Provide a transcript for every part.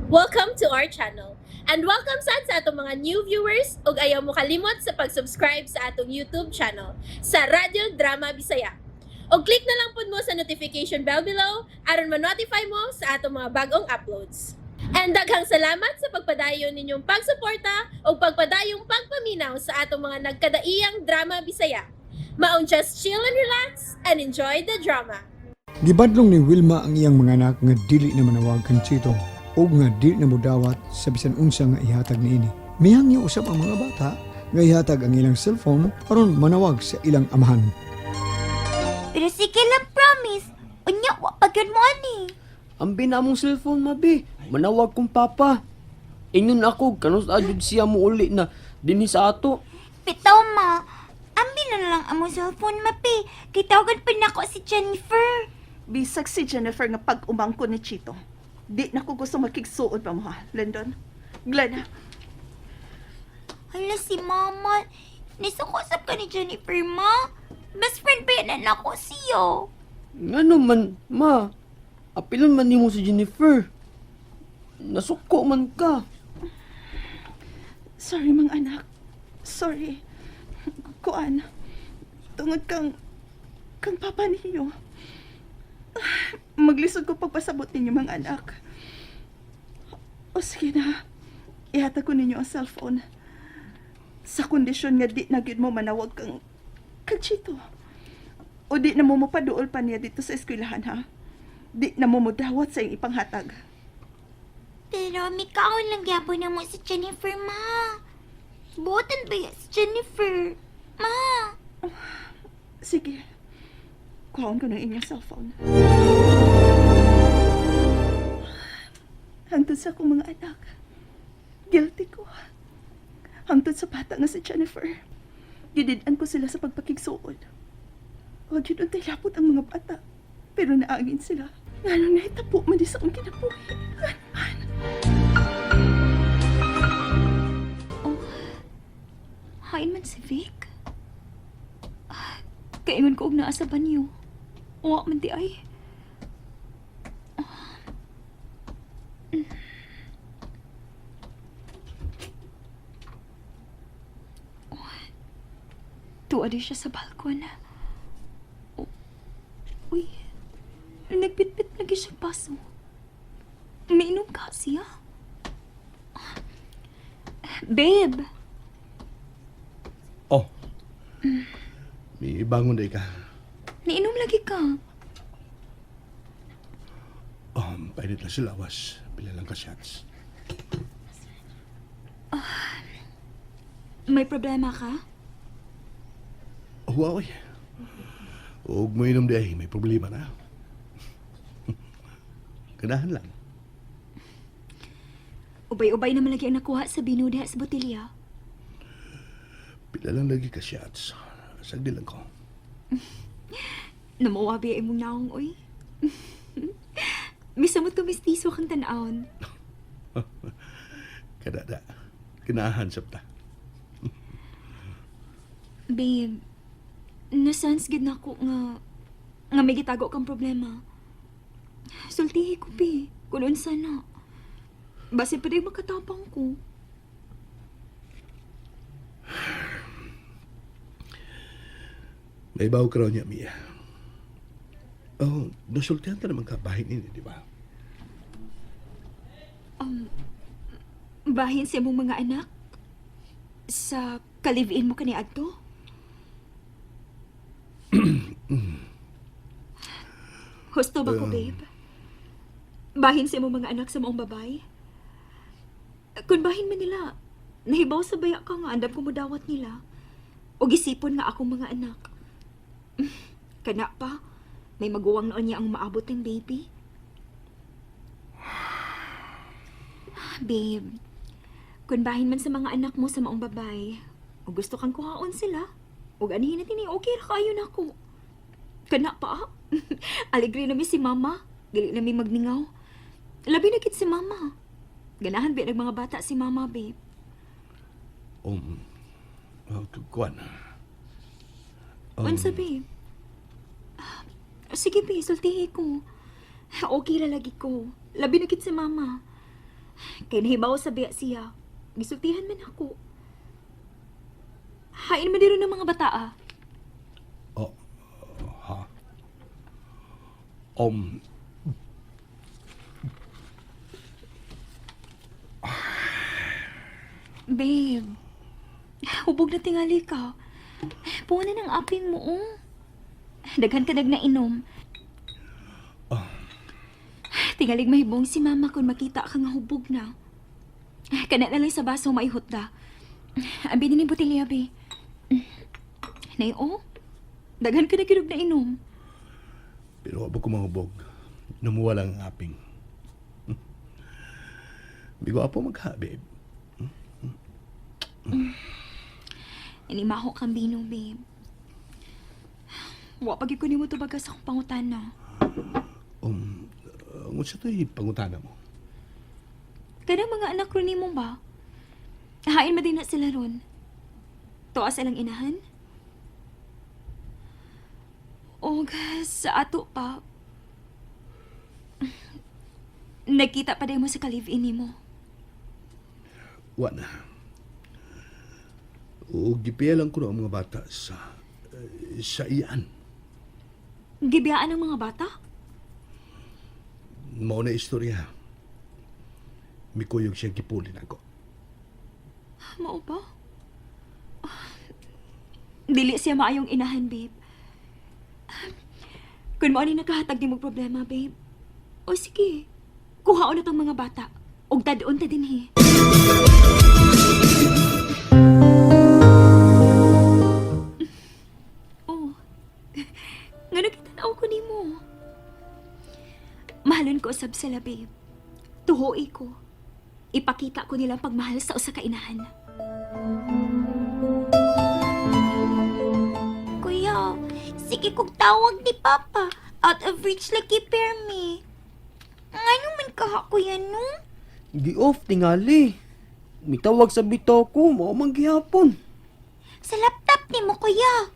Welcome to our channel. And welcome sad sa atong mga new viewers ug ayaw mo kalimot sa pag-subscribe sa atong YouTube channel sa Radyo Drama Bisaya. Og click na lang pud mo sa notification bell below aron ma-notify mo sa atong mga bagong uploads. And daghang salamat sa pagpadayon ninyong pagsuporta ug pagpadayong pagpaminaw sa atong mga nagkadaiyang drama Bisaya. Maong just chill and relax and enjoy the drama. Gibadlong ni Wilma ang iyang mga anak nga dili na manawag kang Chito ug nga dili na modawat sa bisan unsa nga ihatag niini. Mihangyo usab ang mga bata nga ihatag ang ilang cellphone aron manawag sa ilang amahan. Pero sige lang, promise. Unya, wa pa gyud mo ani. Ambi na among cellphone, mabi. Manawag kong papa. Ingon ako, kanus adjud siya mo uli na dinhi sa ato. Bitaw ma, ambi na lang among cellphone mapi. Kitawagan pa nako si Jennifer. Bisag si Jennifer nga pag-umangko ni Chito. Di na ko gusto makigsuod pa mo ha, Lyndon. Glenn, Hala si mama. Nisukosap ka ni Jennifer, ma. Best friend pa yan na nako siya. Ngano man, ma. Apilon man nimo si Jennifer. Nasuko man ka. Sorry mga anak. Sorry. Kuan, tungod kang papa ninyo. Ah, maglisod ko pagpasabot ninyo mga anak. O sige na, ihatag ko ninyo ang cellphone. Sa kondisyon nga di na gyud mo manawag kang Chito. O di na mo mapaduol pa niya dito sa eskwelahan ha. Di na mo modawat sa iyong ipanghatag. Pero mikaon lang gyapon na mo si Jennifer, ma. Buotan ba yan si Jennifer? Ma. Sige. Kuhaon ko ng inyong cellphone. Hangtod sa akong mga anak. Guilty ko. Hangtod sa bata nga si Jennifer. Gidid-an ko sila sa pagpakigsuod. Huwag yun untay lapot ang mga bata. Pero naangin sila. Nganong nahitapo man di sa akong kinabuhi. Ngano man. Hain man si Vic. Ah, kaingon ko og naa sa banyo. Wa man di ay. Tuwa di siya sa balkon. Oh, uy, nagbitbit lagi siya baso. Miinom ka siya. Babe! Oh. May bangon day ka. Niinom lagi ka. Oh, painit lang sila lawas. Pila lang ka shots. May problema ka? Oh, wow, oy. Huwag mo inom di ay, may problema na. Ganahan lang. Ubay-ubay naman lagi ang nakuha sa binuda sa botilya. Pila lang lagi ka shots. Sagdi lang ko. Namawabi ay imong naong, oy. Misamot ko mistiso kang tanawon. Kadada. Kinahan sabta. Babe, nasense gid na ako nga may gitago kang problema. Sultihi ko, bi. Kung unsa na. Base pa rin makatapang ko. Naibaw ka raw niya, Mia. Oh, nasultihan ka naman ka bahin nini, di ba? Bahin sa imong mga anak? Sa ka-live-in mo kani adto? Husto ba ko, babe? Bahin sa imong mga anak sa maong babay? Kung bahin man nila, nahibaw sa baya ka nga andam ko modawat nila. O gisipon nga akong mga anak. Kana pa, may maguwang noon niya ang maabot ng baby. Babe, kung bahin man sa mga anak mo sa maong babay, o gusto kang kuhaon sila, o ganihin natin eh, okay ra kayo nako. Kana pa, ah. Alegre na mi si mama, dili na mi magningaw. Labi na kit si mama. Ganahan ba ng mga bata si mama, babe? Oh, kuan. Unsa, babe? Ah, sige, babe, sultihi ko. Okay ra lagi ko. Labi na kit si mama. Kay nahibaw sa biya siya. Gisultihan man ako. Hain man diro ng mga bata ah. Oh, ha? Babe, hubog na tingali ka. Puno ng aping mo, oh. Daghan ka nag nainom. Tingalig mahibong si mama kung makita ka nga hubog na. Kana na lang sa baso maihot da. Abi ni botelya, be. Nay, oh. Daghan ka na ginog na inom. Pero wa ko mahubog. Numuwala ang aping. Bigo apo magha, babe. Inimaho kang bino, babe. Wa pag ko nimo tubaga sa akong pangutana. Unsa to'y pangutana mo? Kanang mga anak ron nimo ba? Hain man din na sila ron. Tuwa silang inahan? Og sa ato pa. Nagkita pa din mo sa ka-live-in nimo. Wa na. O gipiyalan ko na ang mga bata sa iyan. Gibiyaan ang mga bata? Mao na istorya. Mikuyog siya gipulin ako. Mao ba? Dili siya maayong inahan, babe. Kung mao ni nakahatag nimo problema, babe. O sige, kuhaon na tong mga bata. Og tad-on ta dinhi. Oh. Ngano kita na ko nimo? Mahalon ko usab sila, babe. Tuhoy ko. Ipakita ko nilang pagmahal sa usa ka inahan. Kuya, sige kog tawag ni Papa. Out of reach lagi permi. Ngano man kaha, kuya, no? Gi-off tingali. Mitawag sa bitaw ko, mao man gihapon. Sa laptop ni mo, kuya.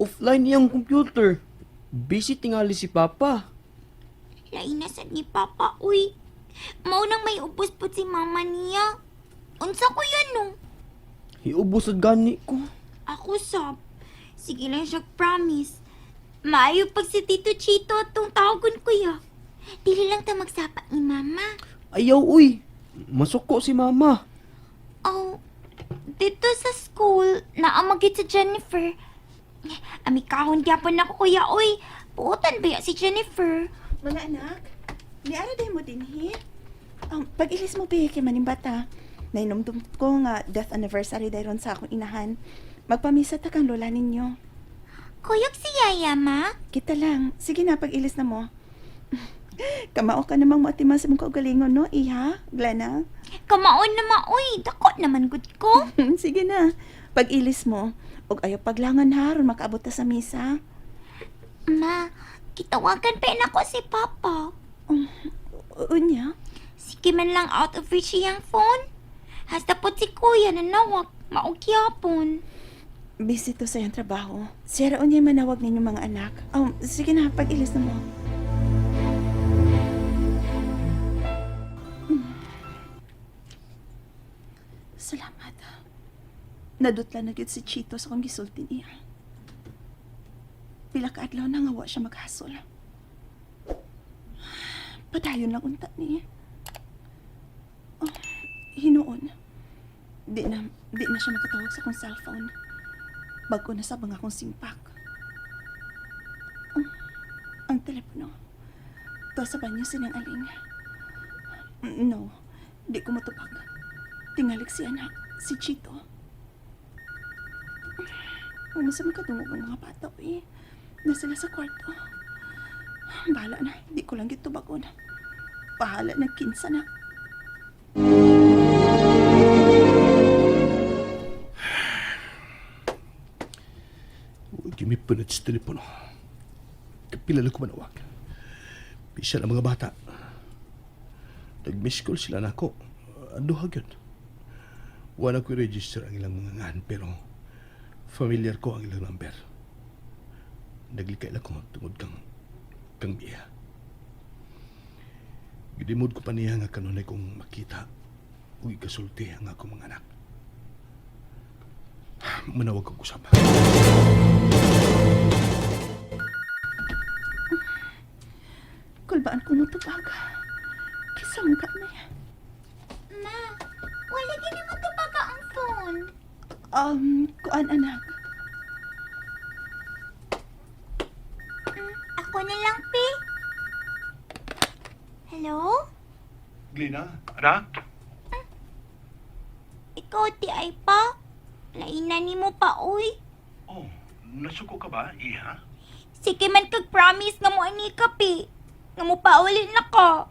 Offline iyang computer. Busy tingali si Papa. Lain na sad ni Papa, uy. Mao nang may ubos po si Mama niya. Unsa, kuya, no? Hiubos sad gani ko. Ako sab. Sige lang siya promise. Maayo pag si Tito Chito atong tawagon, kuya. Dili lang ta magsapa ni Mama. Ayaw uy. Masuko si Mama. Oh, dito sa school, naamagit si Jennifer. Ami kahon gyapon ako, kuya, oy. Puutan ba ya si Jennifer? Mga anak, niara day mo dinhi. Pag-ilis mo be kay maning bata. Nainomdum ko nga death anniversary dayron sa akong inahan. Magpamisa ta kang lola ninyo. Kuyog si Yaya, ma? Kita lang. Sige na, pag-ilis na mo. Kamao ka namang moatiman sa mong kaugalingon, no, iha? Glenna? Kamaon na ma, oy. Dako naman gud ko. Sige na. Pag-ilis mo, ug ayaw paglangan ha, ron makaabot ta sa misa. Ma, kitawagan pa nako si Papa. Unya? Sige man lang out of reach iyang phone. Hasta po si Kuya nanawag, maugyapon. Busy to sa iyang trabaho. Siya raon niya manawag ninyo mga anak. Sige na, pag-ilis na mo. Salamat. Nadutla na gyud si Chito sa akong gisulti niya. Pila ka adlaw na nga wa siya maghasol. Padayon lang unta niya. Oh, hinuon. Di na siya makatawag sa akong cellphone. Bago na sa bang akong simpak. Oh, ang telepono. To sa banyo sinang aling. No, di ko matupag. Tingalik si anak, si Chito. Umasa makadungog ang mga bata, eh. Na sila sa kwarto. Bahala na, di ko lang gitubagon. Bahala na, kinsa na. Uy, gimipunat sa telepono. Kapila lang ko manawag. Bisa ang mga bata. Nag-miss call sila nako. Ano yun? Wala ko register ang ilang mga ngan pero familiar ko ang ilang number. Naglikay lang ko tungod kang biya. Gidimod ko pa niya nga kanunay kong makita ug ikasulti ang akong mga anak. Manawag kong usap. Kulbaan ko mo tubag. Kisa mo ka na yan. Ma, wala gini mo tubaga ang phone. Kuan anak. Ako na lang, pe. Hello? Glina, anak? Ikaw ti ay pa? Lainan ni mo pa, uy. Oh, nasuko ka ba, iha? Sige man kag promise nga mo ani ka, pe. Nga mo pauli na ka.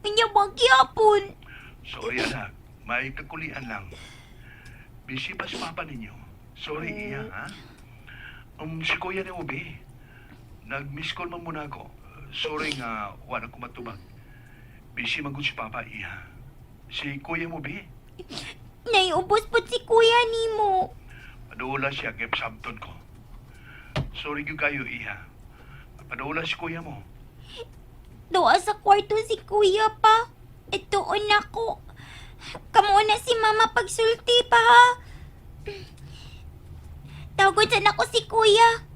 Kanya wag yapon. Sorry, anak. May kakulian lang. Busy pa si papa ninyo. Sorry, iha, ha? Si kuya ni Ubi, nag-miss call man muna ako. Sorry nga, wala ko matubag. Busy man gud si papa, iha. Si kuya mo, Bi, Naiubos po si kuya nimo. paduula siya kay sabton ko. Sorry gyud kayo, iha. Paduula si kuya mo. Doa sa kwarto si kuya pa. Ituon ako. Kamo na si mama pagsulti pa ha. Tawagod sana ko si kuya.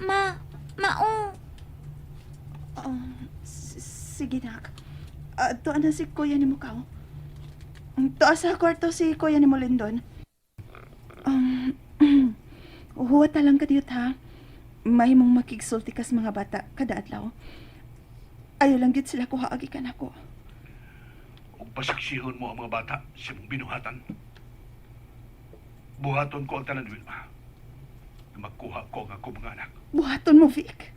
Ma, mao. Sige nak. Tuan na si kuya ni Mukaw. Tuwa sa kwarto si kuya ni Molindon. Huwat na lang kadiyot ha. Mahimong makigsulti kas mga bata kada adlaw. Ayaw lang gid sila kuha agi kanako. Ug pasaksihon mo ang mga bata sa imong binuhatan. Buhaton ko ang tanan, Wilma. Na magkuha ko ang akong mga anak. Buhaton mo, Vic.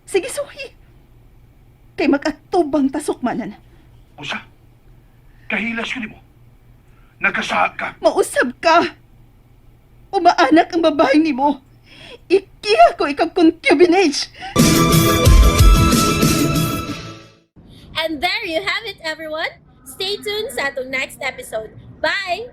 Sige, suhi. Kay mag-atubang tasukmanan. Usa, kahilas ko nimo. Nagkasaha ka. Mausab ka. Umaanak ang babae nimo. Ikiha ko ikaw concubinage. And there you have it, everyone. Stay tuned sa atong next episode. Bye!